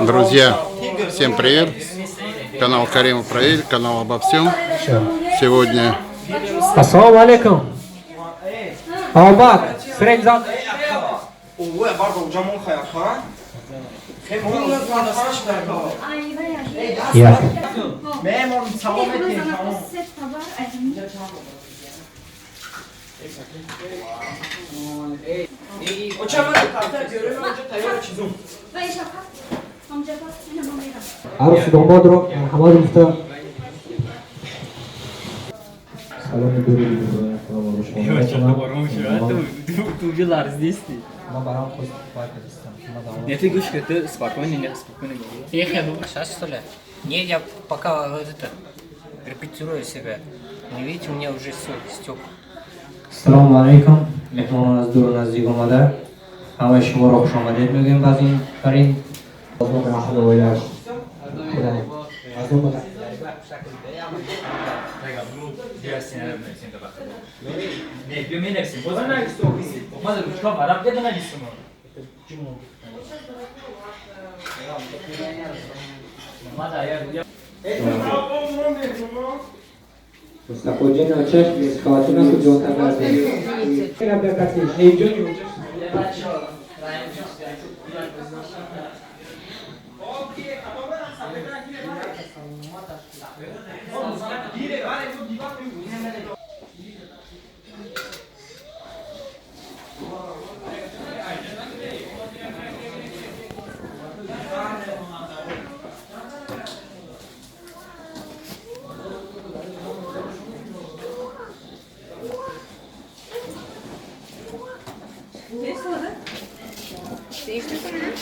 Друзья, всем привет! Канал Каримов Проверь, канал обо всем. Сегодня Ассаламу алейкум. Абак, средний зал. Я. Арус домодро марҳамат гуфта. Саломи дури Ты уже ларздисти. Ма барам худ кардистам. Нет, ты говоришь, ты спокойно, не спокойно говори. Сейчас, что ли? Не, я пока вот это репетирую себя. Не видите, у меня уже все, стек. Ассалому алайкум. Меҳмонон аз дуру наздик омада. Ҳамаи шуморо хушомадед мегӯем ба ин бар ин аҳли оилааш. Мустафоҷон очаш хавотир накун, ҷонтар Değiştirsene.